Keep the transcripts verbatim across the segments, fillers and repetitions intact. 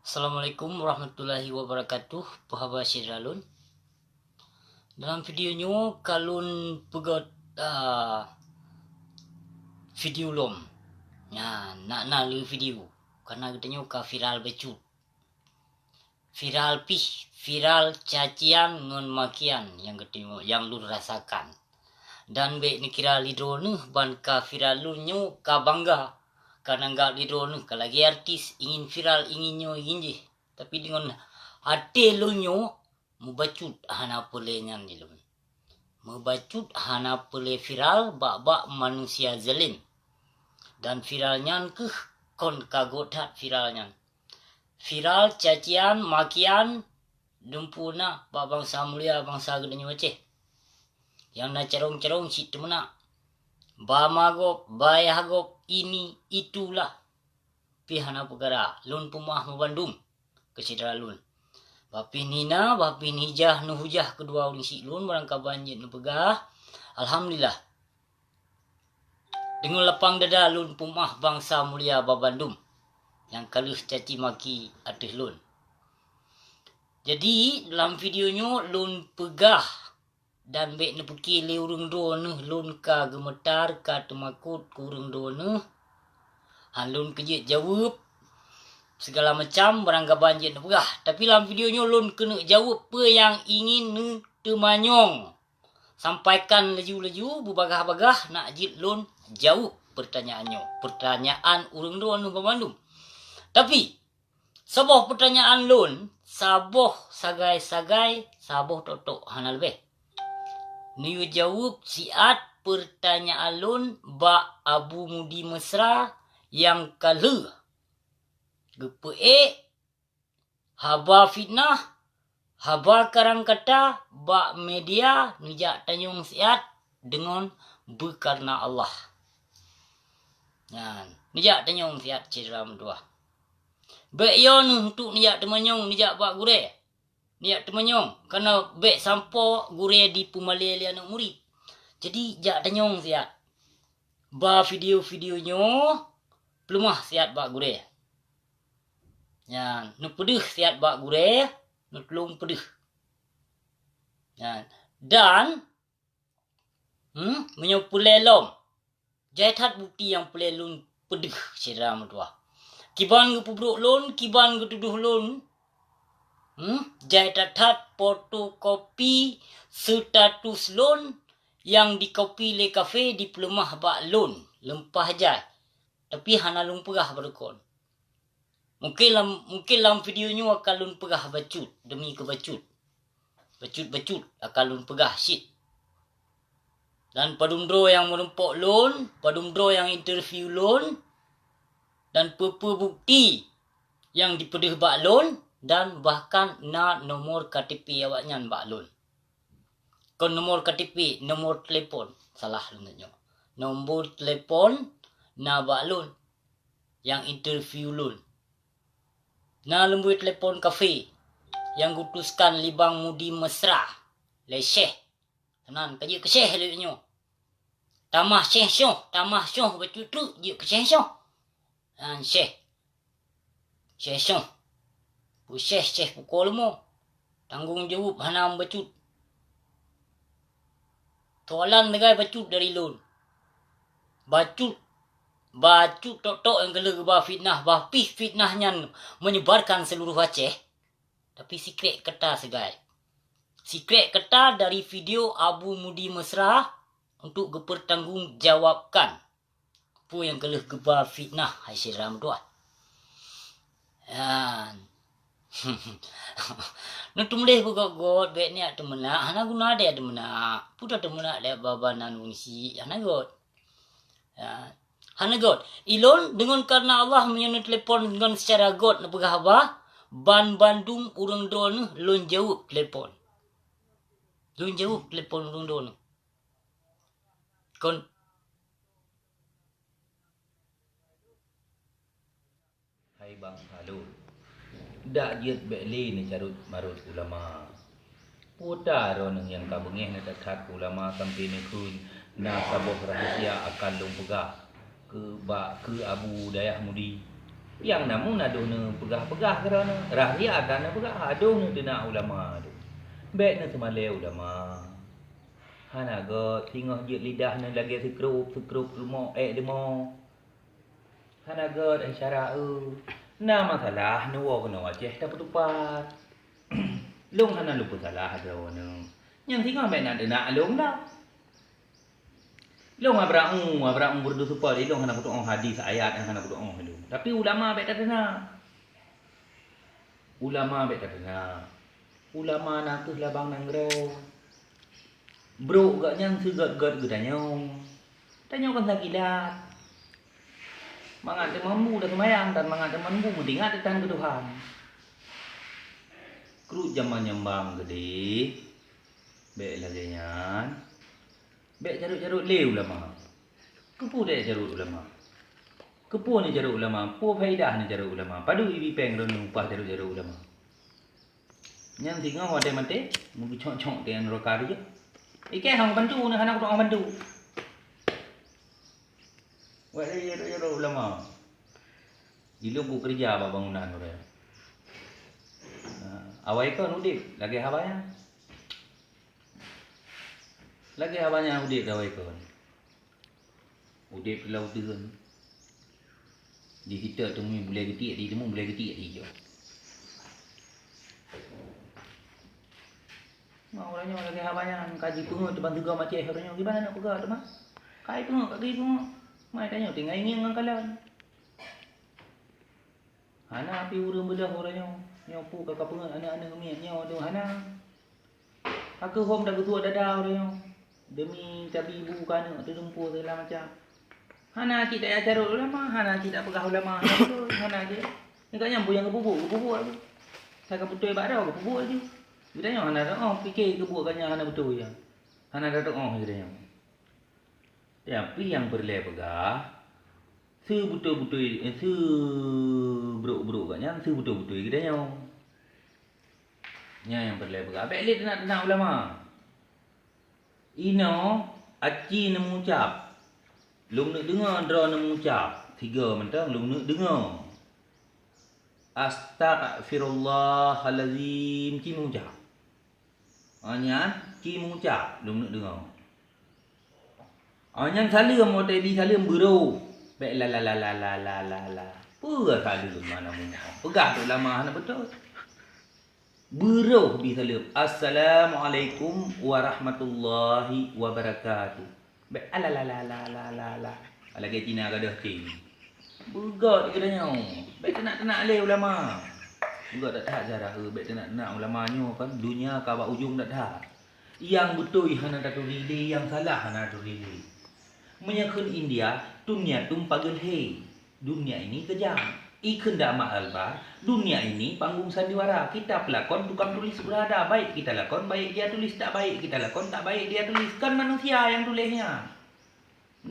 Assalamualaikum warahmatullahi wabarakatuh. Peue haba syedara lôn? Dalam video nyoe ka lôn peugöt, ah, video lom. Nyan, na, na lé video. Karena geutanyoe ka viral bacut. Viral pih, viral cacian ngon makian nyang geutanyoe, nyang lôn rasakan. Dan bék neukira lé droeneuh ban ka viral lôn nyoe ka bangga, ka nanggab lé droeneuh ka lagée artis, ingin viral, ingin nyoe, ingin jih. Tapi deungon até lôn nyoe, mubacut hana peulée nyan di lôn. Mubacut hana peulée viral bak-bak manusia zalim. Dan viral nyan keuh kon ka göt that viral nyan. Viral cacian, makian, dumpeue na bak bansa mulia, bansa geutanyoe Aceh. Nyang na carông-carông cit teumeunak. Ba ma gob, ba yah gob, ini, itulah. Pih hana peukara, lôn peumeu'ah meubandum keu syedara lôn. Bah pih nina, bah pih nijah, neuhujah keudua ureuëng syiek lôn, barangkaban jeuet neupeugah, alhamdulillah. Deungon lapang dada lôn peumeu'ah bansa mulia babandum nyang ka lheueh caci maki ateueh lôn. Jadi, lam video nyoe lôn peugah dan bék neupiké lé ureuëng droeneuh lôn ka geumeutar, ka teumakot keu ureuëng droeneuh. Han lôn keujeuet jaweueb sigala macam barangkaban jeuet neupeugah. Tapi lam video nyoe lôn keuneuk jaweueb peue nyang ingin neuteumanyong. Sampaikan laju-laju, beubagah-bagah nak jeuet lôn jaweueb peurtanyaan nyoe, peurtanyaan ureuëng droeneuh banmandum. Tapi, saboh peurtanyaan lôn, saboh sagai-sagai, saboh tok-tok, hana leubeh. Neuyue jaweueb siat peurtanyaan lôn bak Abu Mudi Mesra nyang ka lheueh geupeuék haba fitnah, haba karang kata bak media, neujak tanyong siat deungon beukareuna Allah. Nyan, neujak tanyong siat syedara meutuwah. Bék yo neuh untuk neujak teumanyong, neujak bak gurée. Neujak teumanyong, kareuna bék sampoe gurée dipeumalée lé aneuëk murit. Jadi, jak tanyong siat. Ba video-video nyoe, peuleumah siat bak gurée. Nyan, neupeudeuh siat bak gurée, neutulông peudeuh. Nyan, dan, hmm, meunyoe peureulée lom, jai that bukeuti nyang peureulée lôn peudeuh syedara meutuwah. Kiban geupeubrok lôn, kiban geutudoh lôn, hmm, jai that-that fotokopi status lôn nyang dikopi lé kafé dipeuleumah bak lôn, leumpah jai. Tapi hana lôn peugah bak droe kon. Mungken lam, mungken lam video nyoe akan lôn peugah bacut demi keu bacut. Bacut-bacut akan lôn peugah cit. Dan padum droe nyang meurumpok lôn, padum droe nyang interview lôn, dan peue-peue bukeuti nyang jipeudeuh bak lôn, dan bahkan na nomor K T P awaknyan bak lôn. Kon nomor K T P, nomor telepon. Salah lôn nyoe. Nomor telepon na bak lôn nyang interview lôn. Na lumbôi telepon kafé nyang geuutuskan lé Bang Mudi Mesra lé Syekh. Keunan ka jeuet keu Syekh lé nyoe. Tamah Syekh syoh, tamah syoh bacut treuk jeuet keu Syekh syoh. Nyan Syekh. Syekh syoh. Peue Syekh, Syekh pukoe leumo. Tanggong jaweueb hana meubacut. Soalan legai bacut dari lôn. Bacut, bacut tok-tok nyang ka lheueh geuba fitnah, bah pih fitnah nyan menyebarkan seluruh Aceh. Tapi sikrek kata sagai. Sikrek kata dari video Abu Mudi Mesra untuk geupeurtanggong jawabkan peue nyang ka lheueh geuba fitnah, hai syedara meutuwah. Nyan. Neuteumuleh beugot-got, bék neujak teumeunak, hana guna deh teumeunak. Peue teumeunak lé baba nan wungsi, hana göt. Ya. Hana göt. Ilôn deungon kareuna Allah meunyoe neutelepon ngon seucara göt neupeugah haba, ban bandum ureuëng droeneuh lôn jaweueb telepon. Lôn jaweueb telepon ureuëng droeneuh. Kon Hai bansa lôn, dak jeuet bék lé neucarôt marot ulama. Peue ta droeneuh nyang ka beungéh neuthat-that keu ulama sampoe neukheun na saboh rahsia akan lôn peugah keu bak keu Abu Dayah Mudi. Nyang namun adoh neupeugah-peugah keudroe nyoe, rahsia tan neupeugah, adoh neuteunak ulama tu. Bék neuseumalée ulama. Hana gét singoh jeuet lidah neu lagée seukrop-seukrop rumoh ék leumo. Hana gét syara eu. Na masalah neuwoe keunoe Aceh tapeutupat. Lôn hana lôn peusalah droeneuh. Nyang singoh bék na teunak lôn dah. Lôn Abraham, Abraham beureudu seupôt, lôn hana kutu'oh hadis ayat, hana kutu'oh lôn. Tapi ulama bék tateunak. Ulama bék tateunak. Ulama na kheueh labang nanggroe. Brok geuh nyan seugét-gét geutanyoe. Tanyoe kan sakilat. Mangat teumambu taseumayang dan mangat teumambu meutingat teutan keu Tuhan. Kruet jameun nyumbang geudeh, bék lagée nyan. Bék carot-carot lé ulama. Keupeue bék carot ulama? Keupeue neucarot ulama? Peue faedah neucarot ulama? Padub ibi péng droeneuh upah carot-carot ulama? Nyan singoh watée maté, meugeucok-cok teuh nuraka jih. Ikée hang bantu, na hana kutu'oh bantu. Wék lé jaro-jaro ulama. Ilong ku keureuja bak bangunan uroe. Ha, awai kon udeb lagée haba nyan. Lagée haba nyan udeb awai kon. Udeb di laôt teun. Di kita teumui bulée geutiek di, teumui bulée geutiek di jok. Ma uroe nyoe lagée haba nyan ka jipeungeut teuma sigoe maceh uroe nyoe. Kiban aneuk peugah teuma? Ka jipeungeut, ka jipeungeut. Mai tanyoe tinggai ngieng ngon kalon. Hana pi ureuëng beudôh uroe nyoe. Nyoe peue ka kapeungeut aneuk-aneuk miet nyoe tu hana. Ka keuhom dageutuek dada uroe nyoe. Demi tabi bu keu aneuk teudumpue segala macam. Hana cit taya carot ulama, hana cit tapeugah ulama, hana beutôi, hana cit. Nyoe ka nyang peue nyang geupubuet, geupubuet laju. Sa ka beutôi bak droe, geupubuet laju. Geutanyoe hana teu'oh pike geubuet ka nyang hana beutôi nyan. Hana teu'oh geutanyoe. Tapi nyang peureulée peugah, seubeutôi-beutôi, eh, seubrok-brok geuh nyan, seubeutôi-beutôi geutanyoe. Nyan nyang peureulée peugah. Bék lé teunak-teunak ulama. Inoe aci neumeuucab. Lôn neuk deungoe droe neumeuucab. Sigoe mantong lôn neuk deungoe. Astaghfirullahalazim, ci meuucab. Oh, nyan ci meuucab lôn neuk deungoe. Oh, nyan saleuem, watée bi saleuem beurôh. Bék la, la, la. Peue saleuem hana meuucab? Peugah tu ulama hana beutôi. Beurôh bi saleuem, "Assalamualaikum warahmatullahi wabarakatuh." Bék, "Ala la la la la la la." Lagée Cina gadôh cing. Beugét geutanyoe. Bék teunak-teunak lé ulama. Beugét that-that cara, eh, bék teunak-teunak ulama nyoe kan, dunia ka bak ujong that-that. Nyang beutôi hana taturi lé, nyang salah hana taturi lé. Meunyoe kheun India, dunia tum pageul he. Dunia ini kejam. Ikheun Mak Albar, dunia ini panggung sandiwara. Kita pelakon tukang tulis berada. Baik kita lakon, baik dia tulis. Tak baik kita lakon, tak baik dia tulis. Kan manusia nyang tuléh nyan.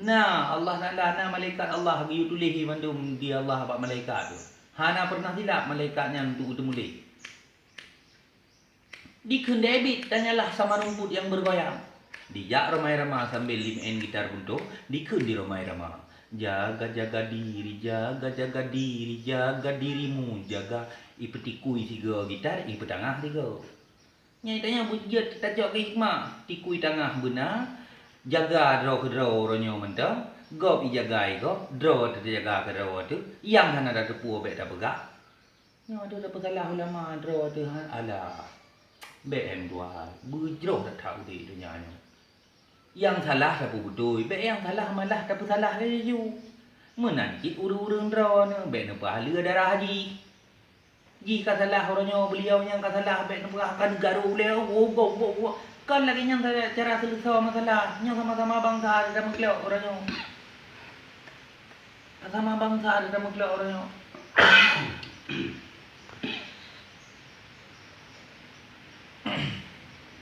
Na Allah Taala, na malaikat Allah geuyue tuléh mandum di Allah bak malaikat tu. Hana pernah silap malaikat nyan untuk teumuléh. Dikheun David tanyalah sama rumput yang bergoyang. Dijak Rhoma Irama sambil jimaén gitar gunto, dikheun di Rhoma Irama, "Jaga, jaga diri, jaga, jaga diri, jaga dirimu, jaga." Ipeutikui sigoe gitar, ipeutangah sigoe. Nyan tanyoe beujeuet tacok keu hikmah, tikui tangah beuna, jaga droe keudroe uroe nyoe mantong, gob ijagai gob, droe teujaga keudroe teuh, nyang hana tateupeue bék tapeugah. Nyoe deuh tapeusalah ulama droe teuh, ha, alah. Bék em tuha, beujroh that-that udeb donya nyoe. Nyang salah tapeubeutôi, bék nyang salah malah tapeusalah laju. Meunan cit ureuëng-ureuëng droeneuh, bék neupeuhaleue darah jih. Jih ka salah uroe nyoe, beuliau nyang ka salah, bék neupeugah ka neugarô ulée, woe, woe, woe, woe. Kon lagée nyan cara, cara seuleusoe masalah. Nyoe sama-sama bansa tameukleuk uroe nyoe. Sama bansa tameukleuk uroe nyoe.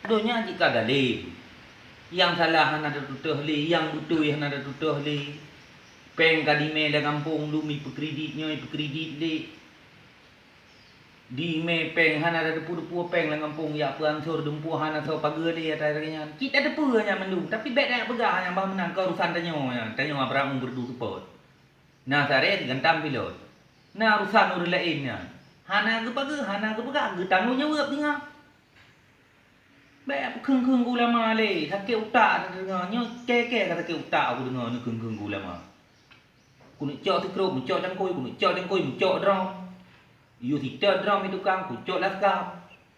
Donya jih ka galem. Nyang salah hana tatutoh lé, nyang beutôi hana tatutoh lé. Péng ka dimé lam gampông, lom ipeukredit nyoe, ipeukredit lé. Dimé péng hana tateupeue-teupeue péng lam gampông, jak peuansor dumpeue hana soe pageue lé ata lagée nyan. Cit tateupeue nyan mandum, tapi bék tapeugah nyan bah meunan, keu urusan tanyoe nyan, tanyoe Abraham beureudu seupôt. Na saré sigantam pilot. Na urusan ureuëng laén nyan. Hana geupeugah, hana geupeugah, geutanggong jaweueb teungoh. Bék kheun-kheun keu ulama lé, sakét utak tadeungoe. Nyoe kèe-kèe ka sakét utak kudeungoe neukheun-kheun keu ulama. Keuneuk cok sikrop, meucok cangkôi, keuneuk cok cangkôi, meucok drom. Yue siteuk drom di tukang, kucok lam seukab.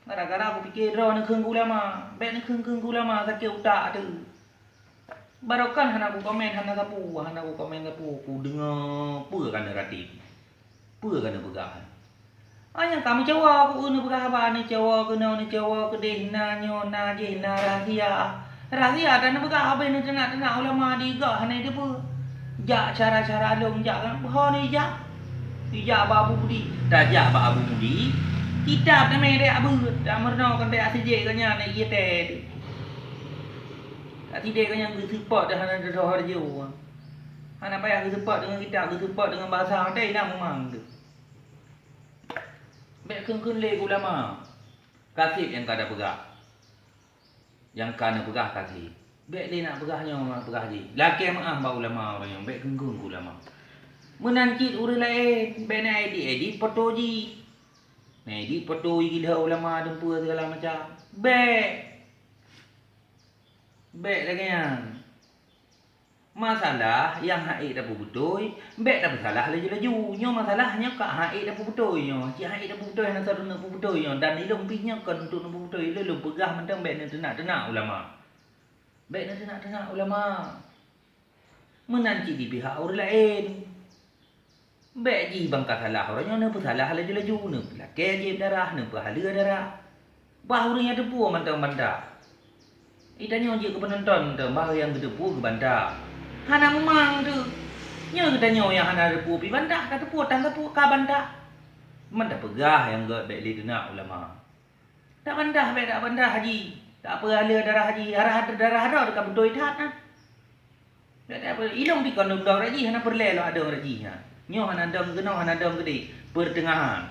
Gara-gara kupike droeneuh kheun keu ulama, bék neukheun-kheun keu ulama, sakét utak teuh. Barokan hana kukomen, hana sapeue, hana kukomen sapeue, kudeungoe peue ka neuratéb. Peue ka neupeugah. Ah, nyang ka meucawa ku neupeugah haba, neucawa keunoe, neucawa keudeh, na nyoe, na jih, na rahsia. Rahsia dan neupeugah habéh neuteunak-teunak ulama di gak hana teupeue. Jak cara-cara lôn jak, ho neujak. Ijak bak Abu Mudi. Tajak bak Abu Mudi, kitab teumé dek Abu, dak meurunoe kan dek asijek geuh nyan, ié tée. Dak sidek geuh nyan geuseupôt dah hana teudoh reujeu. Hana payah geuseupôt deungon kitab, geuseupôt deungon bahasa, dai na mumang tu. Bék kheun-kheun lé ulama. Kaseb nyang ka tapeugah. Nyang ka neupeugah ka jih. Bék lé nak peugah nyoe, nak peugah jih. Lakée meuáh bak ulama ureuëng nyan, bék kheun-kheun keu ulama. Meunan cit ureuëng laén, bék na edit-edit foto jih. Na edit foto jih gila ulama dum peue segala macam. Bék. Bék lagée nyan. Masalah nyang hak ék tapeubeutôi, bék tapeusalah laju-laju. Nyoe masalah nyoe ka hak ék tapeubeutôi nyoe. Cit hak ék tapeubeutôi hana seurunoe peubeutôi nyoe. Dan ilôn pih nyoe kon untuk neupeubeutôi, ilôn lôn peugah mantong bék neuteunak-teunak ulama. Bék neuteunak-teunak ulama. Meunan cit di pihak ureuëng laén. Bék jih bang ka salah uroe nyoe neupeusalah laju-laju, neupeulakée jieb darah, neupeuhaleue darah. Bah ureuëng nyang teupeue mantong bantah. Geutanyoe jeuet keu peunonton mantong, bah nyang geuteupeue geubantah. Hana mumang teuh. Nyoe geutanyoe nyang hana teupeue pih bantah, ka teupeue tan teupeue ka bantah. Man tapeugah nyang gét bék lé teunak ulama. Dak bantah bék dak bantah haji. Dak peuhaleue darah haji, darah, darah droe ka beutôi that na. Dak, dak, ilôn dikon dong-dong raji, hana peureulée lôn adong raji nyan. Nyoe hana dong keunoe, hana dong keudeh. Peuteungahan.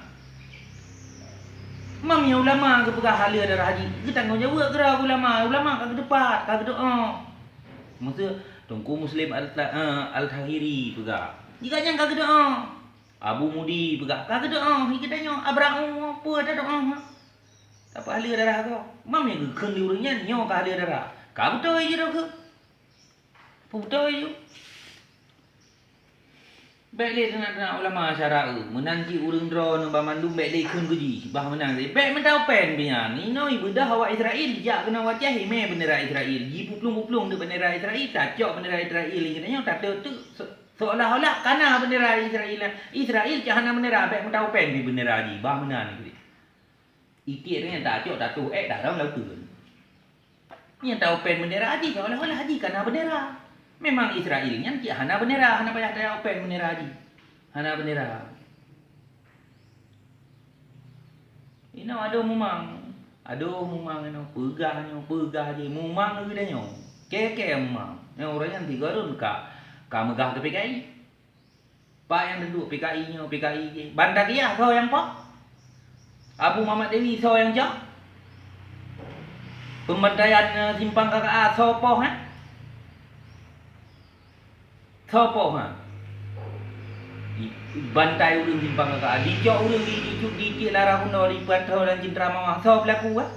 Mam nyoe ulama geupeugah haleue darah haji, geutanggong jaweueb keudroe ulama. Ulama ka geuteupat, ka geudoa. Meuseu Teungku Muslim Al-, eh, Al-Tahiri peugah. Jih gobnyan ka geudoa. Abu Mudi peugah, ka geudoa. Hi geutanyoe, Abraham, peue tadoa? Tapeuhaleue darah gob. Mam nyang geukheun di ureuëng nyan, nyoe ka haleue darah. Ka beutôi jih droe keuh. Peue beutôi jih? Bék lé teunak-teunak ulama syara eu. Meunan cit ureuëng droeneuh banmandum bék lé kheun keu jih. Bah meunan lé. Bék meuta upen pih nyan. Inoe ibeudôh awak Israel. Jak keunoe u Aceh, imé beundera Israel. Jipuplueng-puplueng deuek beundera Israel. Tacok beundera Israel. Geutanyoe tateuk-teuk se-, seolah-olah ka na beundera Israel. Israel cit hana beundera. Bék meuta upen pih beundera jih. Bah meunan lé. Itiek nyan tacok, tatoh ék, tarông lam uteuen. Nyan ta upen beundera jih, seolah-olah jih ka na beundera. Memang Israel nyan cit hana beundera, hana payah ta upen beundera jih. Hana beundera. Inoe adoh mumang. Adoh mumang inoe, peugah nyoe, peugah jih. Mumang lagée nyoe. Kèe-kèe mumang. Nyoe ureuëng nyan sigoe rhot ka, ka meugah keu P K I. Pat nyang duduek P K I nyoe, P K I jih. Banda Kiah soe nyang poh? Abu Muhammad Dewi soe nyang cok? Peubantaian, eh, simpang K K A soe poh, eh? Soe poh, ha? Di, bantai ureuëng simpang K K A. Dicok ureuëng di, di, di, di Lara Kuno, di Patho dan Cendrawasih. Soe peulaku, eh?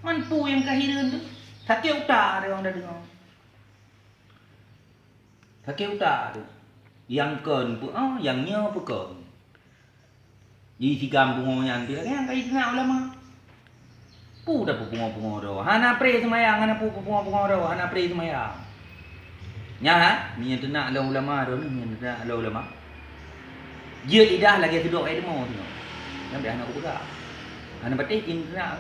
Man peue nyang ka hireuen tu? Sakét utak ureuëng tadeungoe. Sakét utak tu. Nyang kon peuah, nyang nyoe peukon. Di sigam pungo nyan pih lagée nyang ka jiteunak ulama. Peue tapeupungo-pungo droe. Hana pré seumayang, hana peue peupungo-pungo droe, hana pré seumayang. Nyan ha, meunyoe teunak lom ulama droeneuh, meunyoe teunak lom ulama. Jeuet lidah lagée seudok air teumo tu. Sampai hana kupeugah. Hana patéh jiteunak.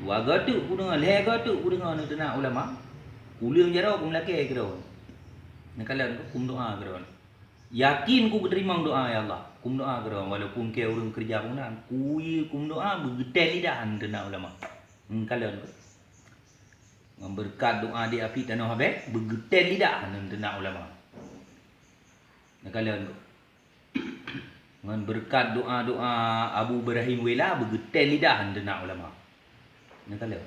Dua goe teuk kudeungoe, lhée goe teuk kudeungoe neuteunak ulama. Uleueng jaroe kumeulakée keudroe. Neukalon ku, kumeudoá keudroe. Yakin ku geuteurimong doá, ya Allah. Kumeudoá keudroe, walaupun keu ureuëng keureuja bangunan. Kuyue kumeudoá, beugeutén lidah neuteunak ulama. Neukalon ku. Ngon beureukat doá di api tanoh abée, beugeutén lidah neuteunak ulama. Neukalon ku. Ngon beureukat doá-doá Abu Ibrahim Wela, beugeutén lidah neuteunak ulama. Neukalon.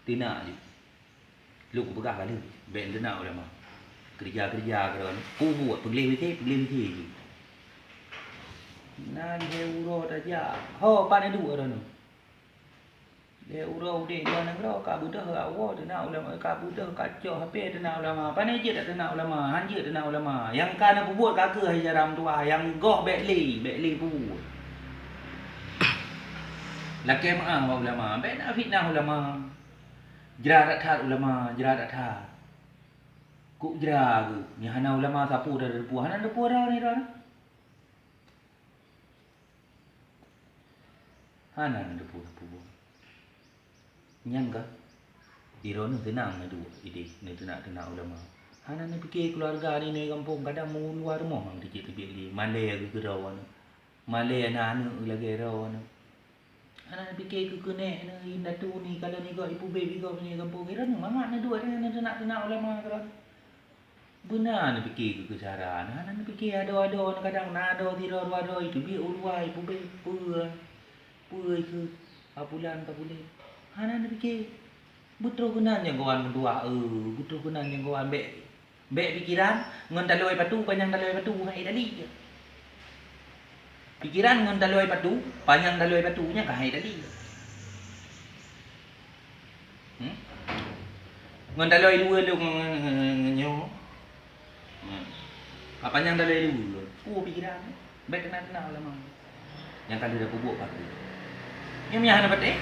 Teunak jih. Lôn kupeugah ka lheueh, bék neuteunak ulama. Keureuja-keureuja keudroe, kubuet, peugleh W C, peugleh W C jih. Na lhèe uroe tajak. Ho, pat na duek droeneuh? Lhèe uroe udép luwa nanggroe ka beudôh awak teunak ulama, ka beudôh kacok hapé teunak ulama. Pane jeuet teunak ulama, han jeuet teunak ulama. Nyang ka na peubuet ka keuh hai syedara meutuwah, nyang goh bèk lé, bèk lé peubuet. Lakèe meu'ah bak ulama, bèk na fitnah ulama. Jra that-that ulama, jra that-that. Kok jra geuh, nyang hana ulama sapeue dah teupeue, hana teupeue droe ni droe. Hana neuteupeue-teupeue. Nyan ka, droeneuh teunang neuduek idéh, neuteunak-teunak ulama. Hana neupike keuluwarga ni, ni gampông, kadang meuluwa rumoh mang teubiet-teubiet lé. Malèe geuh keudroe nyoe. Malèe na aneuk lagèe droeneuh. Hana neupike keu keuneuk nyoe, indatu ni, kalau ni gob ipubé bigop ni gampông. Droeneuh mangat neuduek, neuteunak-teunak ulama keudroe. Beuna neupike keu keucara, na, na neupike adoe-adoe, na kadang na adoe sidroe dua droe, iteubiet u luwa, ipubé peue, peue keu ka bulan, ka buleuen. Hana neupike. Beutroh keunan nyang kawan meutuwah, eh, beutroh keunan nyang kawan bèk, bèk pikiran ngon taloe patu, panyang taloe patu, hai dali. Pikiran ngon taloe patu, panyang taloe patu nyan ka hai tadi. Hmm? Ngon taloe dua lôn nyoe. Hmm. Ka panyang taloe dua. Peue pikiran? Bèk teunak-teunak ulama. Nyang ka lheueh peubuet paku. Nyoe miyah hana patéh.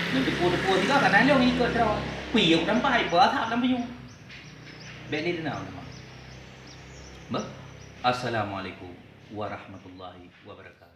Nyoe teupeue-teupeue sigoe ka na lôn ikot droe. Piôh lam pai, peue asap lam payong. Bèk lé teunak ulama. Beuh. Assalamualaikum warahmatullahi wabarakatuh.